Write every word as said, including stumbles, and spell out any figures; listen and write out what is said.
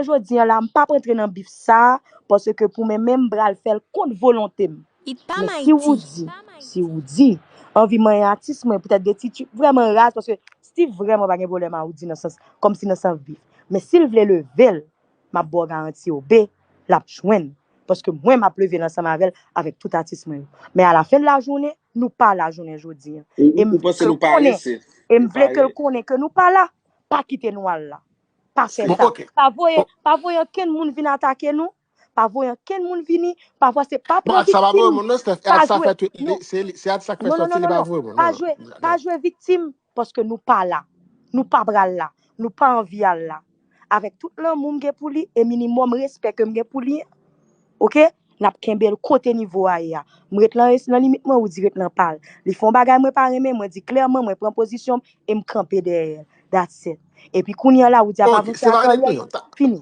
Jodi an la, m p ap rantre nan bif sa, paske pou mwen menm, m pral fè l kont volonte m. Men si Roody, si Roody anvi manyen atis mwen, poutèt gen ti tchip vrèman raz, paske Steve vrèman pa gen pwoblèm a Roody nan sans, kòmsi nan sans bif. Men si l vle leve l, m ap ba w garanti, Obe, l ap jwenn. Paske mwen, m ap leve l ansanm avè l, avèk tout atis mwen yo. Men alafen de lajounen, nou pa la jounen jodi an. E m vle ke l konnen, e m vle ke l konnen ke nou pa la, pa kite nou al la. Pa fè sa. Pa voye, pa voye okenn moun vin atake nou. Pa voye okenn moun vini. Pafwa se pa pran viktim. Pa jwe, non, non, non, non, non. Pa jwe, pa jwe viktim, paske nou pa la. Nou pa pral la. Nou pa anvi al la. Avèk tout lanmou m gen pou li e minimòm respè ke m gen pou li, oke? N ap kenbe l kote nivo a ye a. M ret lan, nan limit mwen, Roody ret lan pa l. Li fè yon bagay mwen pa renmen, mwen di klèman, mwen pran pozisyon m e m kanpe dèyè l. That's it. Epi kounye a la, Roody ap avanse ak karyè l. Fini.